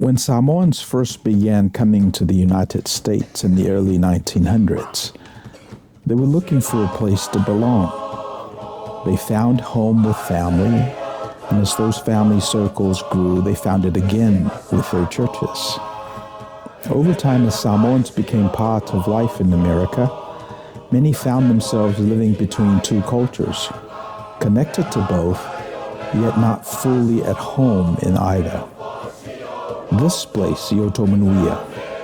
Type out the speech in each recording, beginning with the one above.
When Samoans first began coming to the United States in the early 1900s, they were looking for a place to belong. They found home with family, and as those family circles grew, they found it again with their churches. Over time, as Samoans became part of life in America, many found themselves living between two cultures, connected to both, yet not fully at home in either. This place, Ioto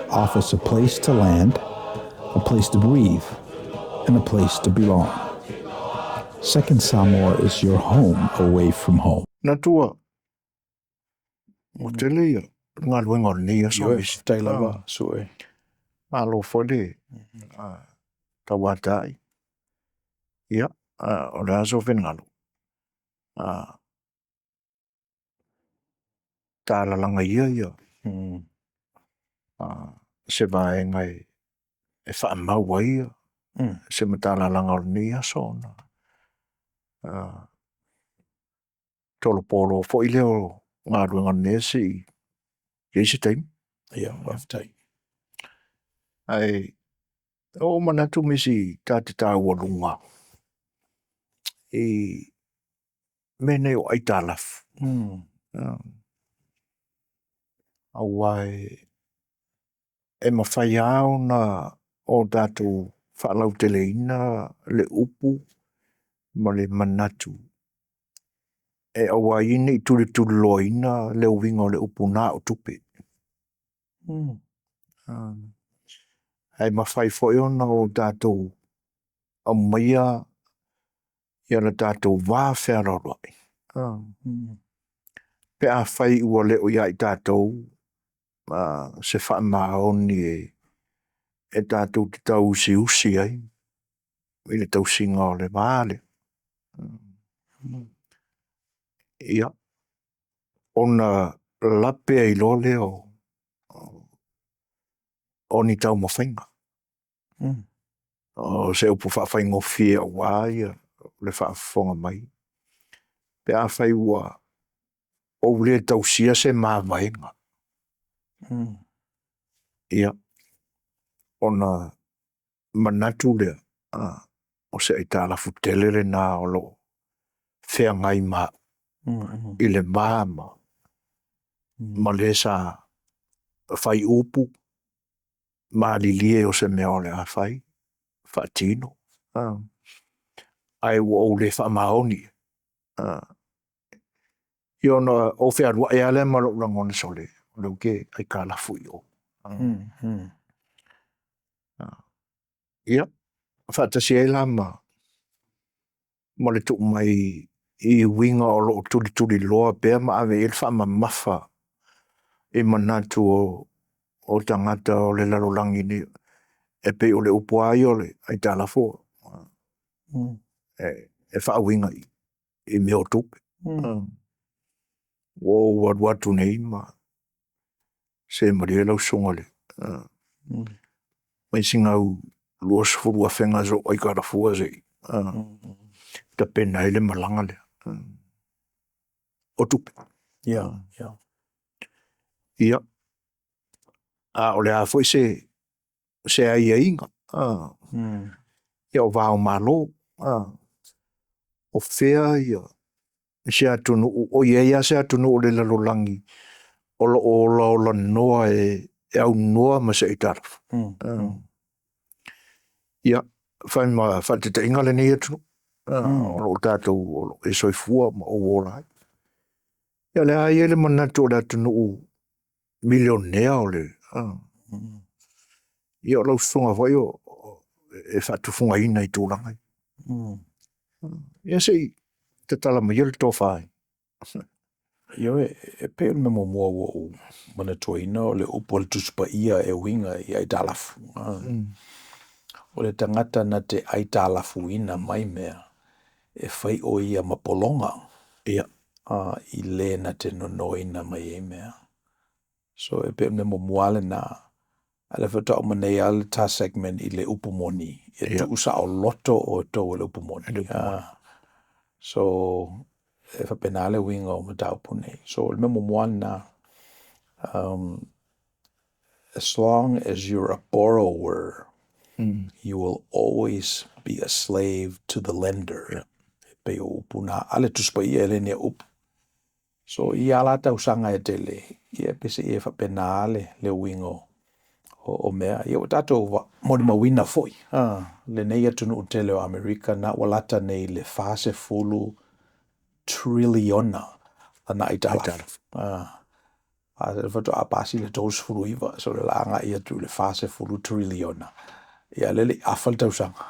offers a place to land, a place to breathe, and a place to belong. Second Samoa is your home away from home. Natua, ua tele ia galuega o lenei aso. Ioe, faafetai lava, Sue. Malo foi le tauatai. Ia, o le a sou finagalo? Talalaga ia ia se vaega e faamau ai se matalalaga o lenei aso ona tolopolo foi lea o galuega o lenei aso se i i ai se taimi. Ia, faafetai. Ae ua ou manatu Misi ta te taualuga i mea nei o aitalafu. Aua e mafai lava ona o tatou faalauteleina le upu ma le manatu e aua ai ne i tulituliloaina le uiga o le upu na o tupe. Ae mafai foi ona o tatou aumaia ia le tatou va fealoaloai pe afai ua le o ia i tatou se faamaoni e tatou te tau usiusi ai i le tausiga o le va lea. Ia, ona lape ai loa lea o ni taumafaiga. O se upu faafaigofie aua le faafofoga mai, pe afai ua ou le tausia se mavaega, ia, ona manatu lea, o se aitalafu tele lena o lo o feagai ma au i le va ma le sa fai upu, malilie o se mea o le a fai, faatino, ae ua ou le faamaoni i ai. Ia ona ou fealuai lava lea ma lou lagona, sole, o lea ou te aitalafu i o. Ia, faatasi ai la ma le tuu mai i uiga o lo o tulituliloa pea ma ave i ai le faamamafa i manatu o tagata o le lalolagi nei, e pei o le upu lava ia o le aitalafu e faauiga i mea o tupe. Ua ou alu atu nei ma se malie lau susuga i le aumai sina au $20,000 se i ou aitalafua se i tapena ai le malaga lea. O tupe. Ia, a o le a foi se aiaiga, ia o va o Malo, o fea se atunuu o i ai lava se atunuu o le lalolagi o lo o olaolanoa e aunoa ma se aitalafu? Ia, fai ma faataitaiga lenei atunuu, o lo o tatou o lo o e soifua ma ou ola ai. Ia o lea lava e i ai le manatu o le atunuu milionea o le ia o lau susuga foi e faatufugaina i tulaga ia. Ia se i tatala maia le tofa. Ioe, e pei o le mea muamua ua ou manatuaina o le upu a le Tusi Paia e uiga i aitalafu. O le tagata na te aitalafuina mai mea, e fai o ia ma pologa i le na te nonoina mai ai mea. So e pei o le mea muamua lava lena, a o lea faatoa uma nei lava le ta segment i le upu moni, e tuusaoloto outou e le upu moni. So, e faapena le uiga o mataupu nei. So o le mea muamua lava lena. As long as you're a borrower, you will always be a slave to the lender. E pei o upu na a le Tusi Paia, e le ni au upu. So i ia la tausaga e tele, ia peiseai e faapena le, le uiga o, o, o mea. Ia ua tatou molimauina foi lenei atunuu tele o Amerika na ua lata nei i le 40 triliona lana aitalafu. A lea faatoa pasi le 39, so o le a agai atu i le 40 triliona. Ia a o lea e le i afa le tausaga.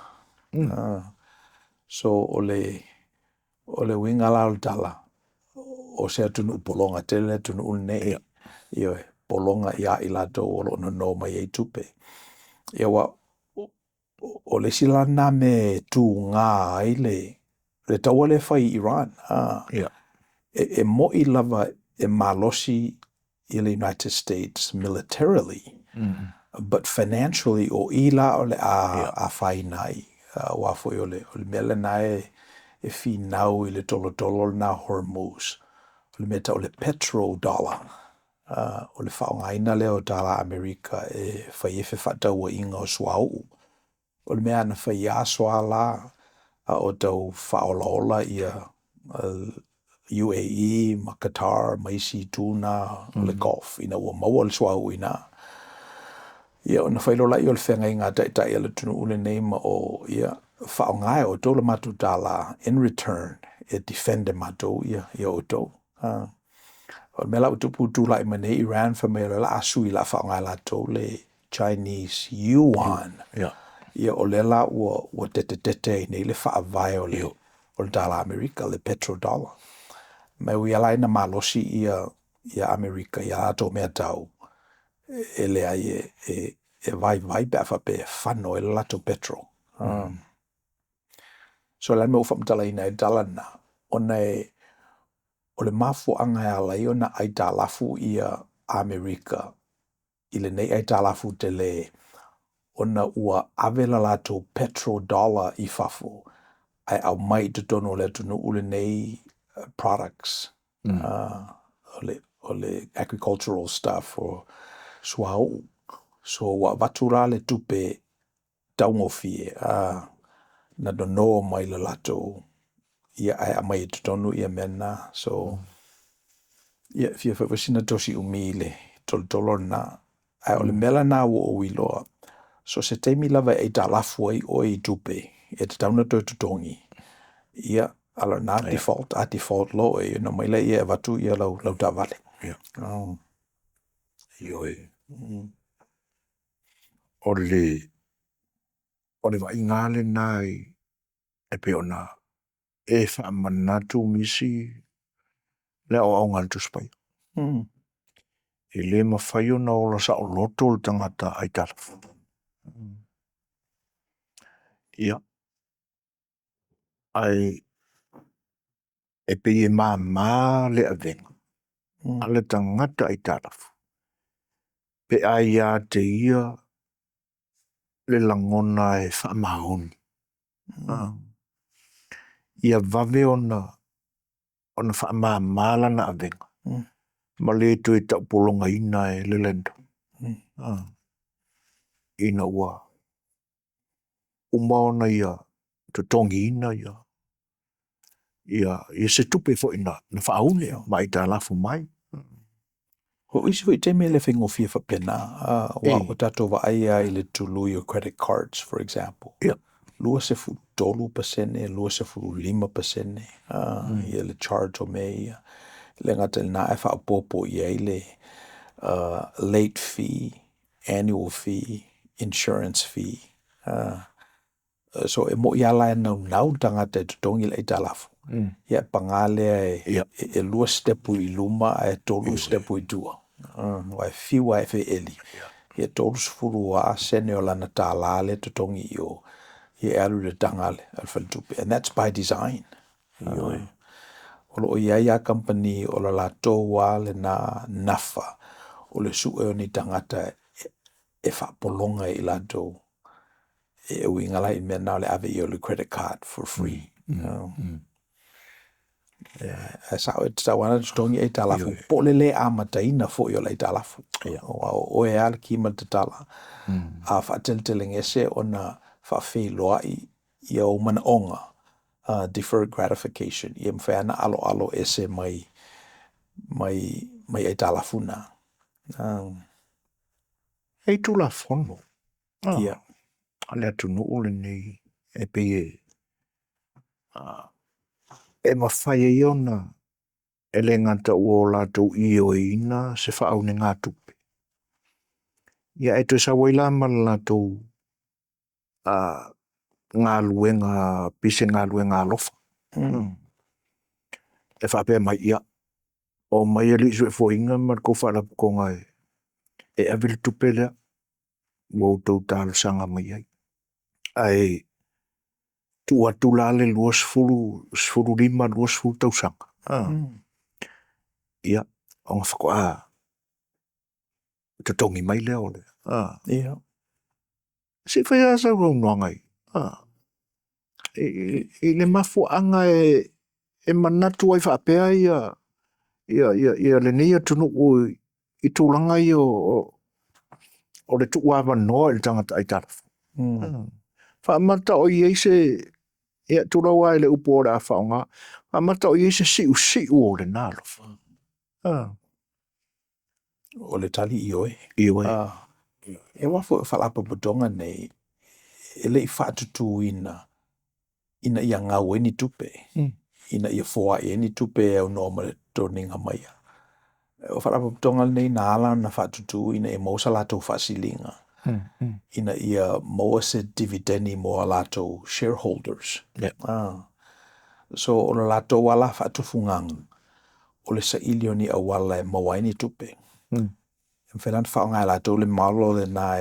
So o le, o le uiga la o le tala, o se atunuu pologa tele le atunuu lenei. Ioe, pologa ia i latou o lo o nono mai ai tupe. Ia aua o le isi la lena mea e tuga ai le, le taua lea e fai i Iran, e moni lava e malosi le United States militarily, but financially o i la o le a afaina ai, aua foi o le mea lena e finau i le tolotolo lena o Hormuz, o le mea e tau o le petrodollar, o le faaaogaina lea o tala Amerika e fai ai fefaatauaiga o suauu. O le mea na fai lava soa la a o tau faaolaola UAE ma Qatar ma isi itu na o le Gulf ina ua maua le suauu i ina. Ia ona fai loa lea o le feagaiga a taitai o le atunuu lenei ma o, ia, faaaoga e outou le matou tala in return e defend e matou ia outou. O le mea la ua tupu ua tulai mai nei Iran fai mai o le a sui o le a faaaoga e latou le Chinese Yuan. Ia o lea la ua tetetete ai nei le faavae o le tala Amerika, le petrodollar. Ma e ui lava la ina malosi ia Amerika i a latou meatau, e leai e vaivai pe a faapea e fano ai le latou petrol. So o le a le mea ua ou faamatalaina ai le tala lena? Ona o le mafuaaga e ala ai ona aitalafu Amerika i lenei aitalafu tele, ona ua ave le latou petrodollar i fafo ae aumai i totonu o le atunuu lenei products, o le agricultural stuff, o suauu. So ua avatu la le tupe taugofie na nono mai le latou, ia ae aumai i totonu mea na. So, ia, e fia fai foi sina tosi umi i le tolotolo lena, ae o le mea lena ua ou iloa, so o se taimi lava e aitalafu ai oe i tupe e tatau ona toe totogi, ia, a o lena default. A default loa oe, ona omai lea e avatu lau taavale. Ioe. O le vaaiga lava lena e pei ona e faamanatu nisi le aoaoga a le Tusi Paia. E le mafai ona ola saoloto le tagata aitalafu. Ia, ae e pei e mama le avega a le tagata aitalafu pe a ia te ia le lagona e faamaoni. Ia vave ona faamama lana avega ma le toe taupologaina e le lender ina ua uma ona ia totogiina ia se tupe foi na faaulu ma aitalafu mai. O isi foi taimi e le faigofie faapena, aua ua tatou vaai lava i le tului o credit cards, for example, 23%, 25% le charge o mea ia. E le gata i lena ae faaopoopo i ai le late fee, annual fee, insurance fee. So e moni lava la e naunau le tagata e totogi le aitalafu, ae paga lea e lua sitepu i luma ae tolu sitepu i tua. Aua e fiu lava e feeli, ia e 30 lava sene o lana tala lea e totogi i o, ia e alu i le taga a le faletupe, and that's by design. O lo o i ai lava kamupani o le latou lava lena nafa o le sue o ni tagata e faapologa i latou e uiga la i mea na o le ave i ai o le credit card for free. Ae sao e tatau lava ona totogi aitalafu po o le le amataina foi o le aitalafu. Aua o oe lava le ki ma le tatala. A faateletelegese ona faafeiloai ia ou manaoga, deferred gratification, ia mafai lava ona aloalo ese mai mai aitalafu na. E i ai Tulafono a le atunuu lenei e pei e mafai ai ona e le gata ua o latou ioeina se faaunegatupe, ia ae toe sau ai la ma le latou galuega pei se galuega alofa. E faapea mai, ia, omai alii suefuaina ma le tou faalapotopotoga e ave le tupe lea ua outou talosaga mai ai, ae tuu atu la le 20, 15, 20 tausaga, ia, ona faatoa totogi mai lea o le… Se i fai lava sau saunoaga i le mafuaaga e manatu ai faapea ia lenei atunuu i tulaga ia o le tuuavanoa i le tagata aitalafu. Faamata o i ai se, ia tulou lava i le upu o le a faaaoga, faamata o i ai se siusiu o lena alofa? O le tali, ioe. Ioe. Aua foi o Faalapotopotoga nei, e le i faatutuina ina ia gau ai ni tupe, ina ia foai ai ni tupe e aunoa ma le totogiina mai. O Faalapotopotoga nei na ala ona faatutu ina ia maua se latou faasiliga, ina ia maua se dividend mo a latou shareholders. So o le latou lava la faatufugaga, o le saili o ni auala e maua ai ni tupe. E mafai la ona faaaoga e latou le model lena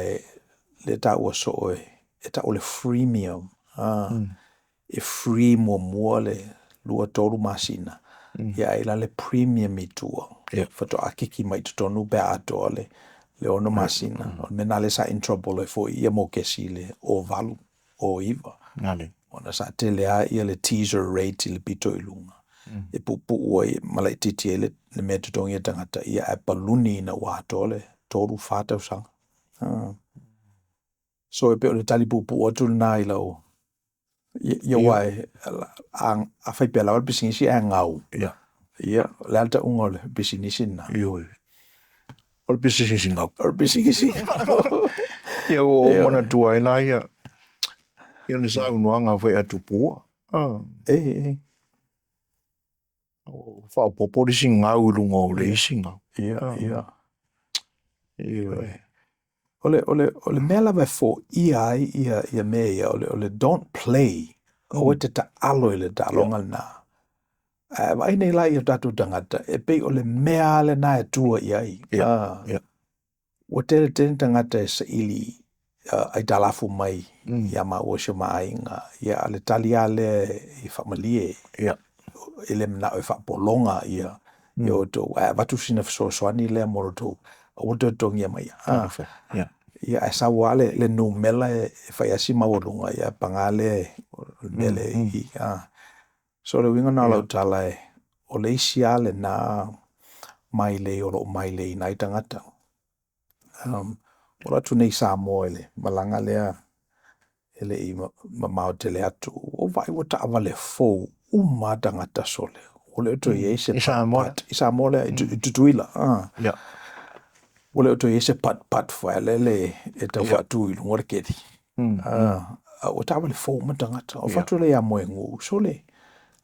lea e taua soo e tau o le freemium. E free muamua le 2, 3 masina, ia ae i ai la le premium i tua, faatoa kiki mai i totonu pe a atoa le 6 masina. O le mea lena lea sa in trouble ai foi mokesi i le 2008, 2009, ona sa tele lava le teaser rate i le pito i luga e puupuu ai ma laitiiti ai le mea e totogi e le tagata, ae paluni ina ua atoa le 3, 4 tausaga. So e pei o le tali puupuu atu lena i lau… Aua a fai pea lava le pisinisi ae gau, ia, o le a le tauga o le pisinisi lena? Ioe. O le pisinisi gau. O le pisinisi gau. Ia ua ou manatua ai la ia le saunoaga foi a Tupua, ua faaopoopo le isi gau i luga o le isi gau. Ia. O le mea lava e foia ai mea ia, o le don't play, aua e te taalo i le taaloga lena. Ae vaai nei la i o tatou tagata, e pei o le mea lava lena e tua i ai. Ua tele tele tagata e saili aitalafu mai ia maua o si o ma aiga, ia a o le tali lava lea e faamalie, e le manao e faapologa ia outou, ae avatu sina fesoasoani lea mo le tou, aua le toe totogia maia. Ia ae sau lava le numera e fai lava si maualuga, ae paga lea, o le mea lea e i i. So o le uiga lena o lau tala, o le isi lava lena mailei o lo o maileiina ai tagata. Ua alu atu nei i Samoa i le malaga lea e le i mamao tele atu, ua ou vaai ua taavale fou uma lava tagata, sole, ua le o toe i ai se I Samoa? I Samoa lea, i Tutuila. Ua le o toe i ai se putt putt foi lele e tau faatu i luga le keli. A ua taavale fou uma tagata. Ou fai atu lea ia Moegu, sole,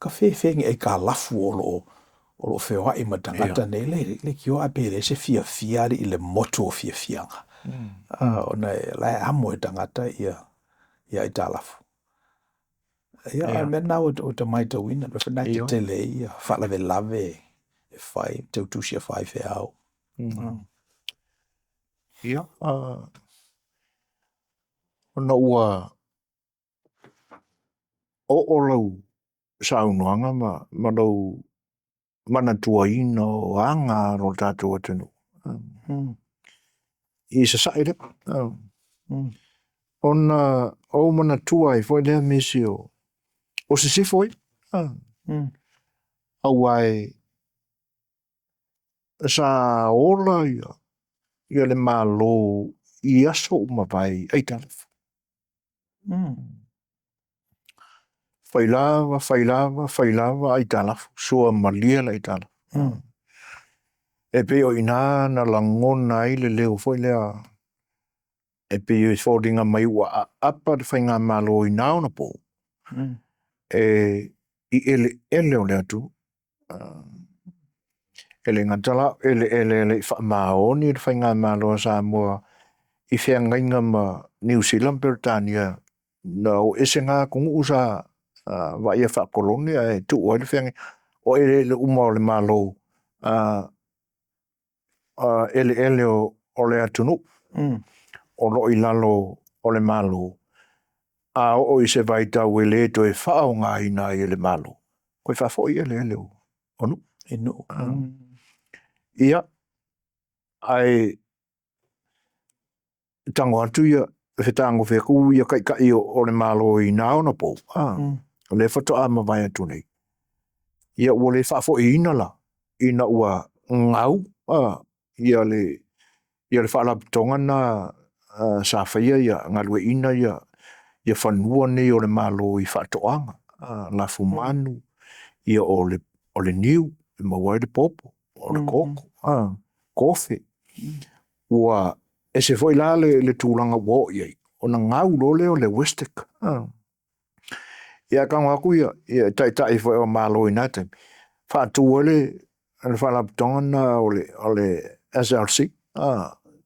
kafefe ni aitalafu o lo o feoai ma tagata nei, leitioa ae pe leai se fiafia alii i le motu o fiafiaga, ona o la e amo e tagata aitalafu. Ia, a o le mea lena ua ta matauina, o le mea foi lena e tetele ai faalavelave e fai, teu tusi a faifeau. Ia, ona ua oo lau saunoaga ma lou manatuaina o aga a lo tatou atunuu i Sasae lea, ona ou manatua ai foi lea nisi o Sisifo ia. Aua e sa ola ia ia le Malo i aso ua mavae i aitalafu. Fai lava, fai lava, fai lava aitalafu, suamalie le aitalafu. E pei o i ina na lagona ai le leo foi lea e pei e foliga mai ua aapa le faigamalo i na ona po e i eleele o le atunuu. E le gata la o eleele e le i faamaoni le faigamalo a Samoa i feagaiga ma Niu Sila ma Peretania na o ese na atunuu sa vaaia faakolone ae tuu ai le feagaiga. O eleele uma o le Malo, eleele o le atunuu o lo o i lalo o le Malo, a oo i se vaitau e le toe faaaogaina ai e le Malo, toe faafoi eleele o nuu. I nuu. Ia, ae tago atu ia fetagofi atu ia Taitai o le Malo i na ona po, o lea faatoa mavae atu nei, ia ua le faafoiina la ina ua gau ia le Faalapotopotoga lena sa faia ia galueaiina ia fanua nei o le Malo i faatoaga, lafumanu, ia o le niu e maua ai le popo, o le koko, kofe. Ua ese foi la le tulaga ua oo i ai, ona gau loa lea o le WESTEC. Ia ae tago atu ia Taitai foi o Malo i na taimi, faatu ai le Faalapotopotoga lena o le SLC,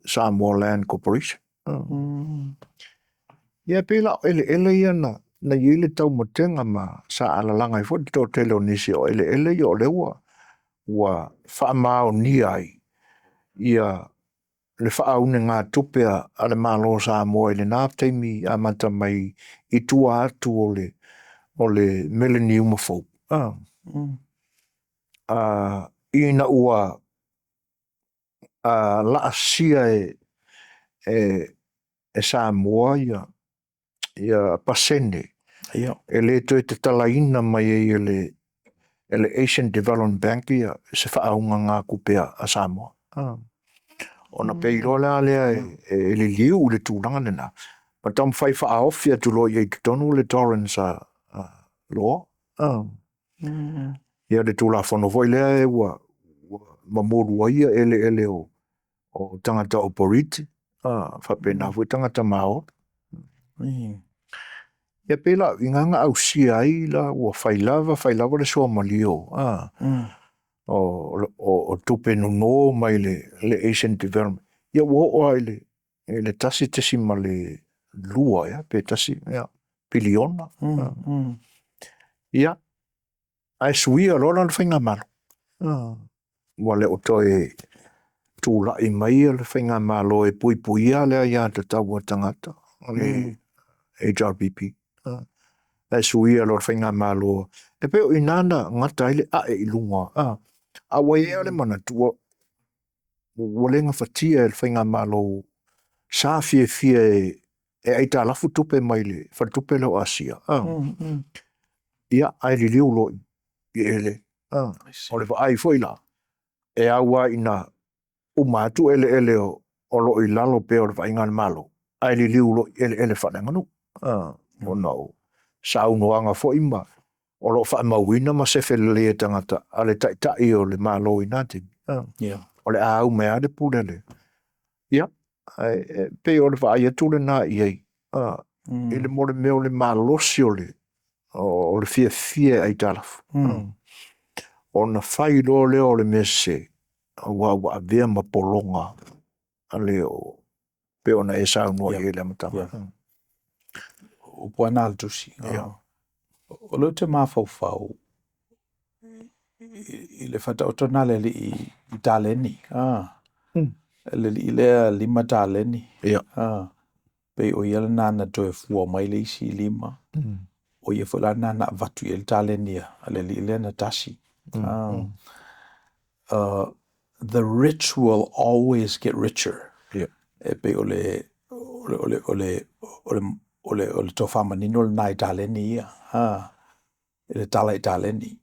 Samoa Land Corporation. Ia e pei la o eleele ia na i ai le taumatega ma sa alalaga ai foi le toatele o nisi o eleele ia o lea ua faamaonia ai ia le faaunegatupe a le Malo o Samoa i lena taimi amata mai i tua atu o le meleniuma fou, ina ua laasia e Samoa ia pasene e le toe tatalaina mai ai e le Asian Development Bank se faaagagatupe a Samoa. Ona pei loa la lea e liliu i le tulaga lena, ma taumafai e faaofi atu loa i ai i totonu le torrent law, ia le Tulafono foi lea ua momoli ai eleele o tagata operiti, faapena foi tagata maoli. Ia pei la o i ina na ausia ai la ua fai lava fai lava le suamalie o tupe nono mai le Asian Development, ia ua oo lava i le 1.2 ea pe tasi, ia, piliona. Ia, ae suia loa la le faigamalo, ua le o toe tulai mai le faigamalo e puipuia le aiatatau a tagata, o le HRPP, ae suia loa e le faigamalo, e pei o i ina na gata ai le ae i luga, a ua i ai lava le manatu ua le gafatia e le faigamalo sa fiafia e aitalafu tupe mai le faletupe lea o Asia, ia ae liliu loa i eleele. O le vaai foi la, e au lava ina uma atu eleele o lo o i lalo pea o le vaaiga a le Malo, ae liliu loa i eleele faaleaganuu, ona o saunoaga foi ma o lo o faamauina ma sefe lelei e tagata a le Taitai o le Malo i na taimi, o le a au mai lava le pule a le… Ia, ae pei o le vaai atu lena i ai i le mea o le malosi o le fiafia e aitalafu, ona fai loa lea o le mea sese, aua ua avea ma pologa pei ona e saunoa i ai i le amataga. O upu lava na a le Tusi. O lea ou te mafaufau i le faataoto lena a le alii i taleni, le alii lea 5 taleni, pei o ia lena na toe fua mai le isi 5, o ia foi la lena na avatu i ai le taleni a le alii lea na tasi. The rich will always get richer. E pei o le o le o le o le o le o le tofa manino lena i taleni ia, i le tala i taleni.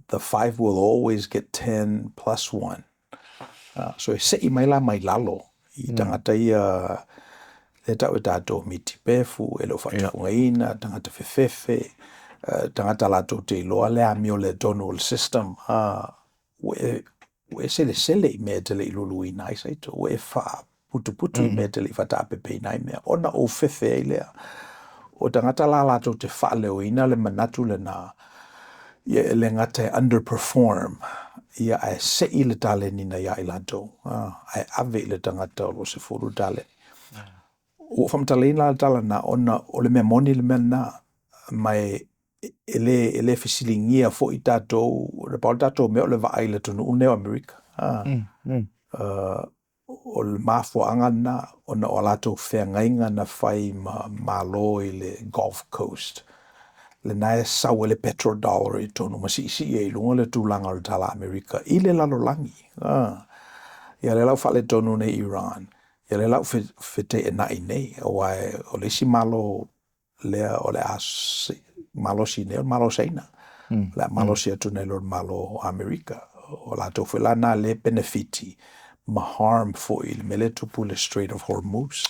the 5 will always get 10 plus 1. So e sei mai la mai lalo i tagata ia lea e tau e tatou miti pefu, e le o faatufugaina, tagata fefefe, tagata latou te iloa le amio le tonu o le system, ua e ua e selesele i mea e te le i luluina ai saito, ua e faaputuputu i mea e te le i faataapepeina ai mea, ona ou fefe ai lea. O tagata la latou te faaleoina le manatu lena, ia e le gata e underperform, ia ae sei le taleni na ia i latou, ae ave i le tagata o lo o 10 le taleni. Ua ou faamatalaina la le tala lena, ona o le mea moni le mea lena, ma e e le, e le fesiligia foi tatou, na pau le tatou mea o le vaai i le atunuu lenei o Amerika. O le mafuaaga lena, ona o a latou feagaiga na fai ma Malo i le Gulf Coast, lena e sau ai le petrodollar i totonu ma siisii ai i luga le tulaga o le tala Amerika i le lalolagi. Ia lea la ua faaletonu nei Iran, ia lea la ua feteenai nei, aua o le isi Malo lea o le a malosi nei o le Malo o Saina. O le a malosi atu nai lo le Malo o Amerika. O latou foi la na lea e penefiti ma harm foi i le mea lea e tupu i le Strait of Hormuz.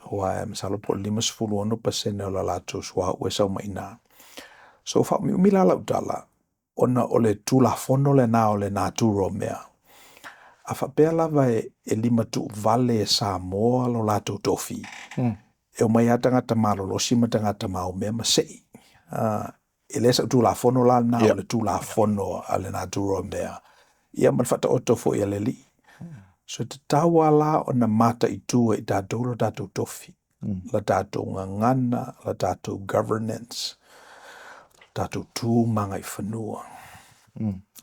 Aua e masalo po o le 56% o le latou suauu e sau mai i ina. So faaumiumi la lau tala, ona o le Tulafono lena o le natura o mea. A faapea lava e limatuuvale e Samoa lo latou tofi, e omai lava tagata malolosi ma tagata maumea ma sei. E le sau Tulafono la lena, o le Tulafono a le natura o mea, ia ma le faataoto foi a le Alii. So e tatau lava la ona mataitu e i tatou lo tatou tofi, la tatou gagana, la tatou governance, tatou tu ma agaifanua.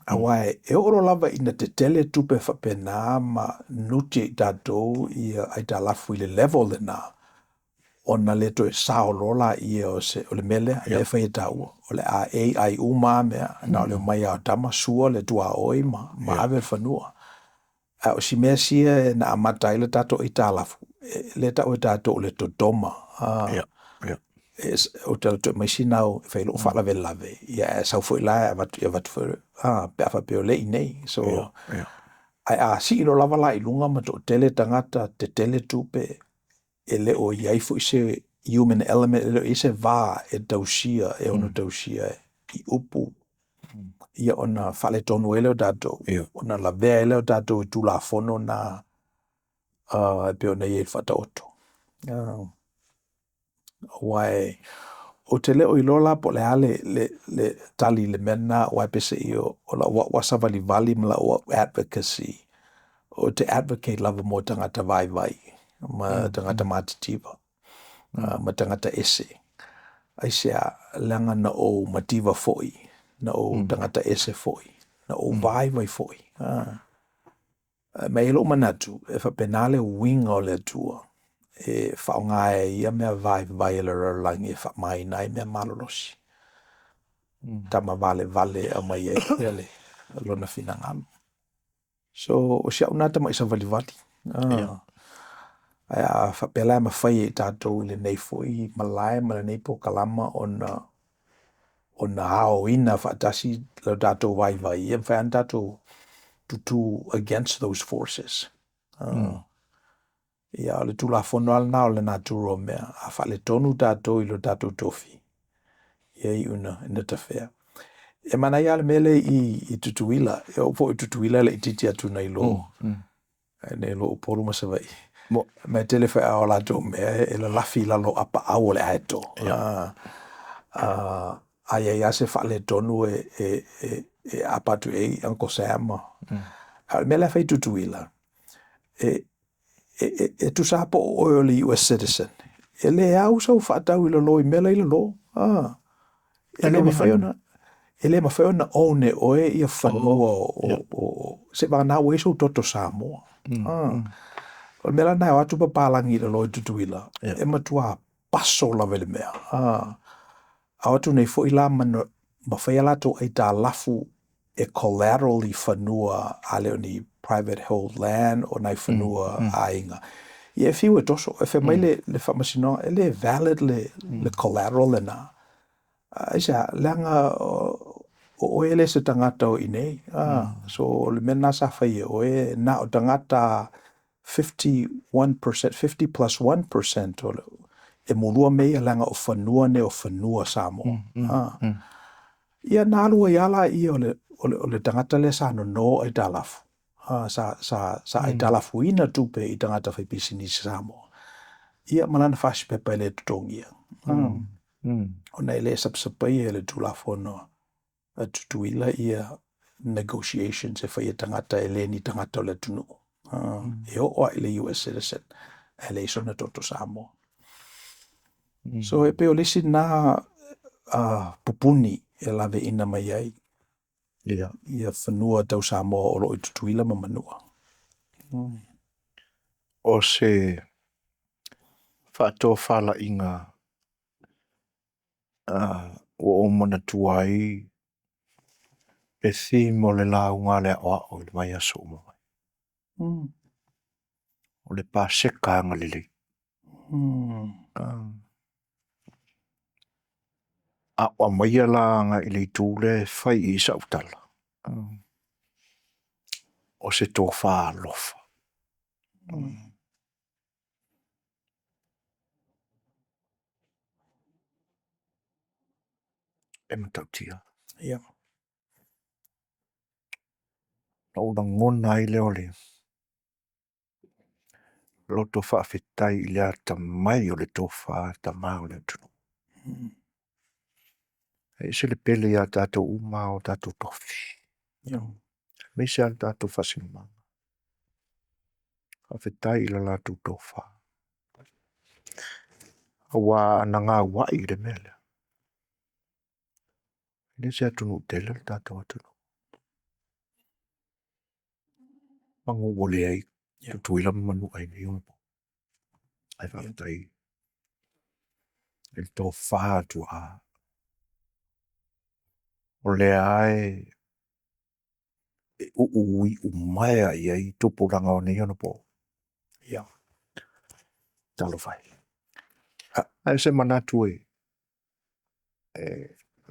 Aua e oo loa lava ina tetele tupe faapena ma nuti e i tatou ia aitalafu i le level lena, ona le toe sao loa laia o se o le mea lea e fai e taua, o le a AI uma lava mea, na o le omai lava o tama sua le tuaoi ma ave le fanua. A o si mea sia na amata ai le tatou aitalafu, lea e tau e tatou o le dodoma. Ou te alu atu e aumai sina au e fai ai lou faalavelave, ia ae sau foi la e avatu, e avatu foi, pe a faapea o lea e i inei. So, ae a sii loa lava la i luga ma toatele tagata, tetele tupe, e le o i ai foi se human element, e le o i ai se va e tausia, e ono tausia i upu, ia ona faaletonu ai lea o tatou, ona lavea ai lea o tatou i Tulafono na e pei ona i ai i le Faataoto. Aua ou te le o iloa la po o le a le, le, le tali i le mea lena, aua e peiseai o lau au lava savalivali ma lau au advocacy, ou te advocate lava mo tagata vaivai ma tagata matitiva, ma tagata ese. Aisea? Leaga na ou mativa foi, na ou tagata ese foi, na ou vaivai foi. Ma e i ai lou manatu, e faapena le uiga o le Atua, e faaaoga ai e ia mea vaivai a le lalolagi e faamaina ai mea malolosi. Tama valevale e aumai ai le lona finagalo. So, o si au lena tamai savalivali. Ae a faapea la e mafai e i tatou i lenei foi malae ma lenei polokalama ona aoina faatasi lo tatou vaivai, ia e mafai lava ona tatou tutū against those forces. Ia, o le Tulafono lava lena o le natura o mea, a faaletonu tatou i lo tatou tofi, ia e iu ina tafea. E manaia lava le mea lea i Tutuila, e oo foi i Tutuila e laitiiti atu nai lo nai lo Upolu ma Savaii. Ma e tele foi lava o latou mea e lalafi i lalo o apaau o le aeto. A i ai lava se faaletonu e aapa atu i ai Uncle Sam. A o le mea la e fai e Tutuila, e tusa lava po o oe o le US citizen, e le au sau faatau i lalo i mea la e i lalo. E le mafai ona, e le mafai ona own e oe ia fanua o seiavagana ua i ai sou toto Samoa. O le mea la lena e o atu papalagi i lalo i Tutuila, e matua paso lava i le mea. A o atu nei foi la ma fai a latou aitalafu e collateral i fanua, a le o ni private hold land o nai fanua a aiga, ia e fiu e toso. E fai mai le faamasinoga, e le valid le collateral lena. Aisea? Leaga O oe e le se tagata o i inei. So o le mea lena sa fai e oe, na o tagata 51%, 50 plus 1% o le, e mulua mea ia leaga o fanua nei o fanua Samoa. Ia na alu ai lava lea o le, o le, o le tagata lea sa nono aitalafu, sa, sa, sa aitalafuina tupe i tagata faipisinisi Samoa, ia ma lana fasipepa e le totogia. Ona e le sapasapaia e le Tulafono a Tutuila ia negotiations e fai e tagata e le ni tagata o le atunuu. E oo lava i le US citizen ae leai sona toto Samoa. So e pei o le isi lena pupuni e laveaiina mai ai ia fanua tau Samoa o lo o i Tutuila ma Manua. O se faatofalaiga ua ou manatua ai le theme o le lauga a le Aoao i le vaiaso ua mavae. O le Paseka agalelei. A ou aumaia la agai i le itu lea e fai i ai sau tala, o se tofa alofa. E matautia. Ona ou lagona ai lea o le loto faafetai i le atamai o le tofa a tama o le atunuu. E ese le pele ia tatou uma lava o tatou tofi, aemaise lava lo tatou faasinomaga. Faafetai i le latou tofa, aua ana gauai i le mea lea, e le o se atunuu tele lo tatou atunuu. Manu ua leai Tutuila ma Manua i nei ona po, ae faafetai i le tofa tuaa, o lea lava e uu iumaea i ai tupulaga o nei ona po. Talofa e. Ae o se manatu e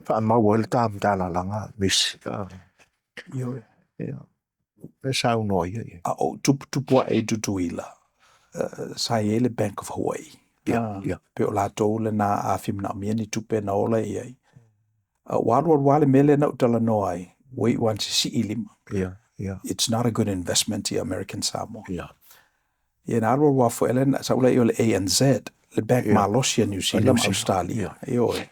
faamau ai le ta matalalaga Misi, Ioe. E saunoa ia i ai. A ou tuputupu ae i Tutuila, sa i ai le Bank of Hawaii. Pei o latou lena a fia manaomia ni tupe na o la i ai. A ua alu alu lava le mea lea na ou talanoa ai, ua iu lava ina sisii lima. It's not a good investment ia American Samoa. Ia na alu alu lava foi, na sau lea o le ANZ, le bank malosi a Niu Sila ma Ausetalia. Ioe.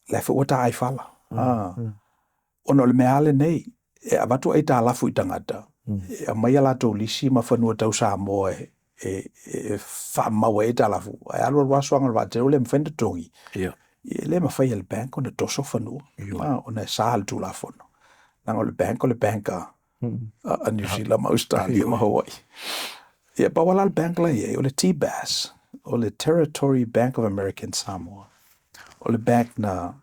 La foi ua ta aifala. Ona o le mea lava lenei, e avatu aitalafu i tagata, e aumai a latou lisi ma fanua tau Samoa e faamau ai aitalafu, ae alu alu lava suaga o le vaatele ua le mafai ona totogi, e le mafai e le bank ona toso fanua, ona e sa i le Tulafono. Leaga o le bank o le bank a Niu Sila ma Ausetalia ma Hawaii. Ia pau lava la le bank la e i ai, o le TBAS, o le Territory Bank of American Samoa. O le bank na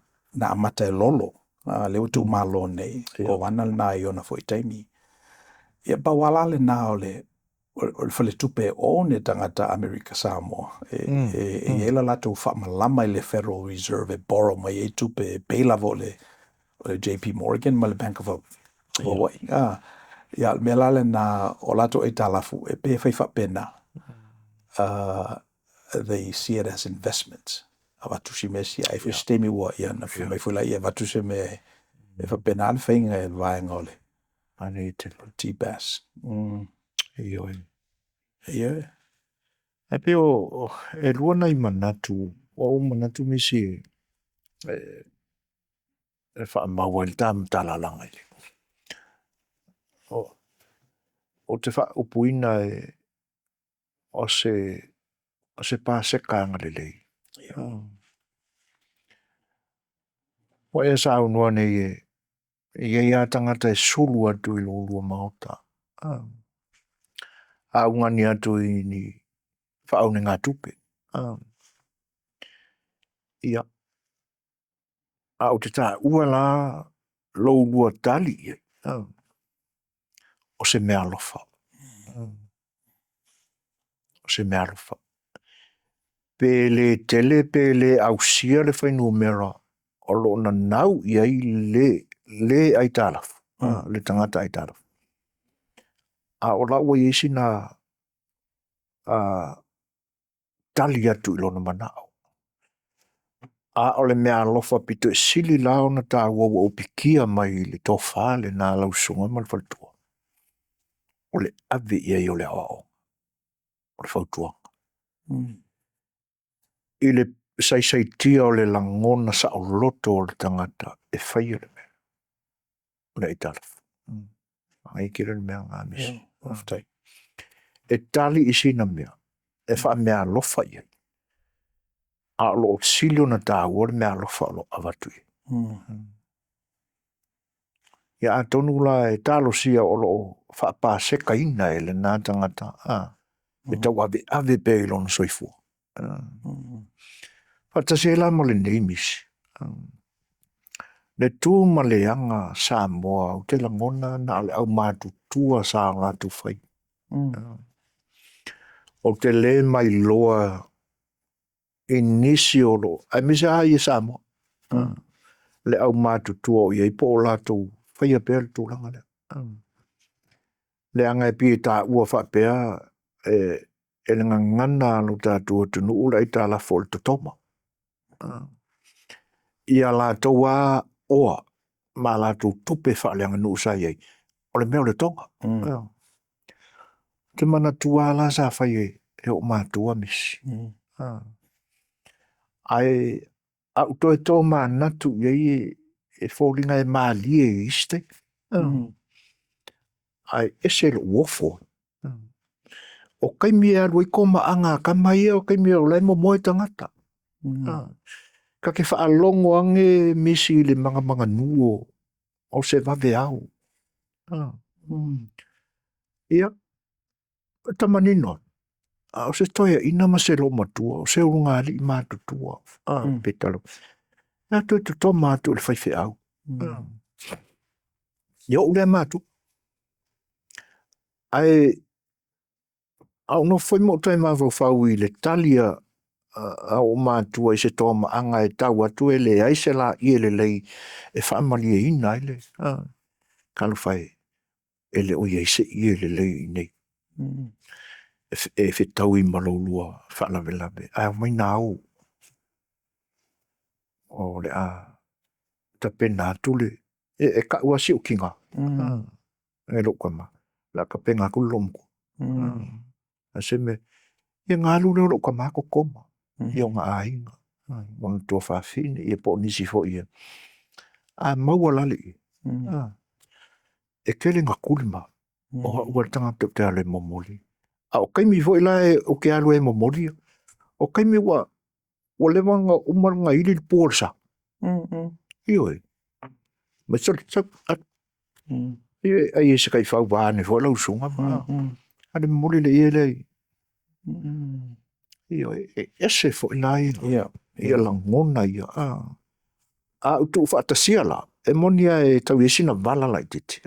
amata e Lolo, lea ua tuumalo nei, Kovana lena i ona foi taimi. Ia pau lava la lena o le faletupe e own e tagata Amerika Samoa, e i ai le latou faamalama i le Federal Reserve e borrow mai ai tupe, e pei lava o le JP Morgan ma le Bank of Hawaii. Ia, o le mea la lena o latou aitalafu, e pei e fai faapena. They see it as investments. Avatu si mea sia, ai foi se taimi ua, ia ona fai mai foi lea e avatu se mea e faapena le faiga e le vaega o le TBAS. Ioe. Ioe. Ae pei e lua nai manatu, ua ou manatu Misi e faamau ai le ta matalalaga i le. Ou te faaupuina o se paseka agalelei. Ua e saunoa nei e i ai lava tagata e sulu atu i lo oulua maota, augani atu i ni faaunegatupe. Ia, ae ou te taua la lo oulua tali i ai, o se meaalofa. O se meaalofa. Pe le tele pe le ausia le fuainumera o lo o nanau i ai le le aitalafu, le tagata aitalafu. A o la ua i ai sina tali atu i lona manao. A o le meaalofa aupito sili la ona taua ua ou pikia mai i le tofa lena a lau Susuga ma le faletua, o le ave i ai o le aoaoga, o le fautuaga. I le saisaitia o le lagona saoloto o le tagata e faia le mea, o le aitalafu. Manaia tele le mea lena Misi. E tali i sina mea e faameaalofa i ai, a o lo o sili ona taua le meaalofa o lo o avatu i ai. Ia atonu la e talosia o lo o faapasekaina e lena tagata le tauaveave pea i lona soifua faatasi ai la ma lenei misi, le tu ma le aga Samoa ou te lagona na o le aumatutua sa o latou faia. Ou te le mailoa i nisi o lo o aemaise lava ia Samoa le aumatutua o i ai po o latou faia pea le tulaga lea, leaga e pei e taua faapea e le gagana a lo tatou atunuu le aitalafu o le totoga. Ia latou lava oa ma latou tupe faaleaganuu sa i ai, o le mea o le toga. Ou te manatua lava la sa fai e ou matua misi, ae a ou toe tomanatu i ai e foliga e malie i isi taimi, ae ese lou ofo. O taimi e alu ai tomaaga a tama ia o taimi o la e momoe tagata. Ta te faalogo ane misi i le magamaganu o se vaveao. Ia, ita manino atu, a o se toeaina ma se olomatua, o se ulugalii matutua pe e atu e totoma atu i le faifeau i ou lea matua. Ae a ou nofo foi ma ou toe mafaufau i le tali a ou matua i se toamaaga e tau atu e leai se laie lelei e faamalieina ai le talofa e, e le o i ai se ie lelei i inei e fetaui ma lo oulua faalavelave, ae omai na o, o le a tapena atu le… e tau lava si ou tina e lou tama, o le a tapena atu le loomatua. A se mea, ia ona alu lea o lou tama totoma i ona aiga, ona tuafafine ia po o nisi foi e… A maua la le ie, e tele ina tuli maua, o au lava le tagata ou te alu e momoli. A o taimi foi la ou te alu ai e momoli, o taimi ua leva ona uma ona ili le pu o le sa. Ioe, fai mai, sole sau, alu. Ioe, ai e se taifau vaeane foi lau susuga, alu e momoli le ie lea i… Ioe, e ese foi la ia lagona ia, a ou tuufaatasia la, e moni lava e tau i ai sina vala laitiiti,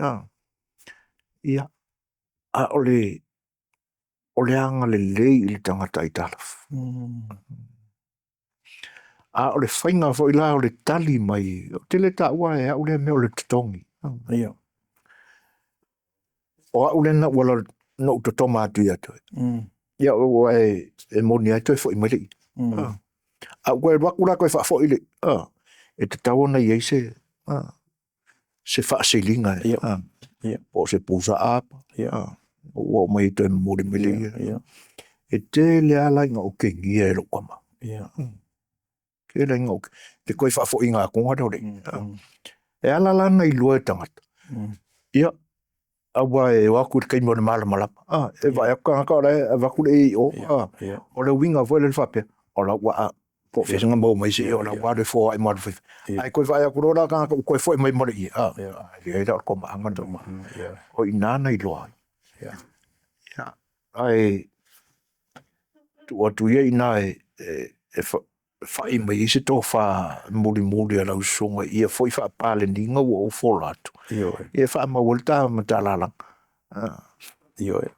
ia, a o le agalelei i le tagata aitalafu. A o le faiga foi la o le tali mai, ou te le taua e au lea mea o le totogi. O au lea na ou totoma atu ia te oe, ia aua e moni lava e toe foi mai le ie. A ou toe alu atu la toe faafoi le ie, e tatau ona i ai se faasiliga po o se pusaa ua oo mai e toe momoli mai le ie. E tele lava la ina otegia e lou tama, tele ina ou le toe faafoiina atu lea o le ie. E ala la ona iloa e tagata, ia aua e o atu i le taimi o le malamalama, e vaai atu tagata o la e avatu le ie i o, o le uiga foi lea faapea, o la ua po o fea na maua mai ai se ie o la ua alu e foai ma alu e fai. Ae toe vaai atu loa la i le tagata ua toe foi mai ma le ie, e leai la o le tomaaga lena. O i ina na iloa ai. Ae tuu atu ia i ina e fai mai ai se tofa mulimuli a lau susuga i ia foi faapaleniga ua ou fola atu, ia e faamau ai le ta matalalaga. Ioe,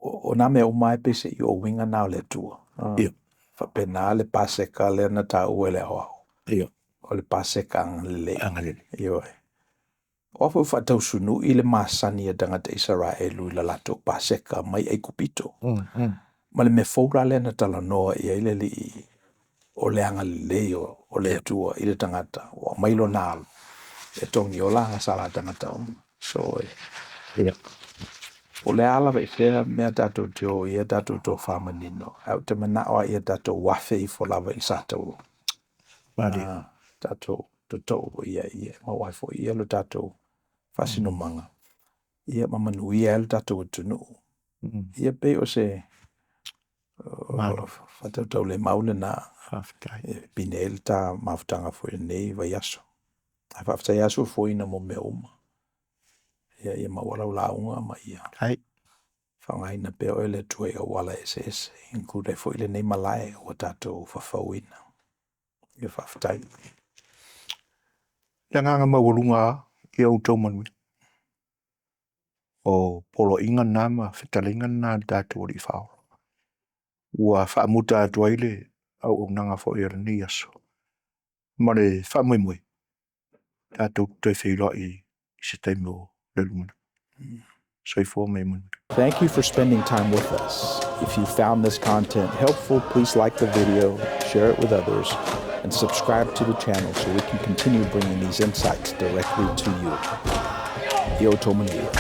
o na mea uma lava peiseai o uiga na o le Atua. E faapena le Paseka lea na taua e le aoao. O le Paseka agalelei. Agalelei. Ioe. O a foi ua faatausunu'i le masani a tagata Isaraelu i la latou Paseka mai Aikupito. Ma le mea fou la lea na talanoa i ai le Alii o le agalelei o le Atua i le tagata ua aumai lona alo e togiola agasala a tagata uma. So, po o le a lava i fea mea tatou te o i ai tatou tofa manino, ae ou te manao lava ia tatou afe ifo lava i le satauro, tatou toto'u foi i ai e maua ai foi lo tatou faasinomaga ma manuia ai lo tatou atunuu. Ia pei o se faatautaulemau lena e pine ai le ta mafutaga foi i lenei vaiaso. Ae faafetai lava Fofoina mo mea uma. Ia maua lau lauga ma ia faaaogaina pea oe e le Atua i auala eseese, e include ai foi lenei malae ua tatou fafauina. Ia faafetai. Le agaga maualuga lava ia outou manuia. O poloaiga na ma fetalaiga na a le tatou Alii Faaola ua faamuta atu ai le auaunaga foi o lenei aso ma le faamoemoe, tatou te toe feiloai i se taimi o le lumanai. Soifua ma ia manuia. Thank you for spending time with us. If you found this content helpful, please like the video, share it with others, and subscribe to the channel so we can continue bringing these insights directly to you. Ia outou manuia.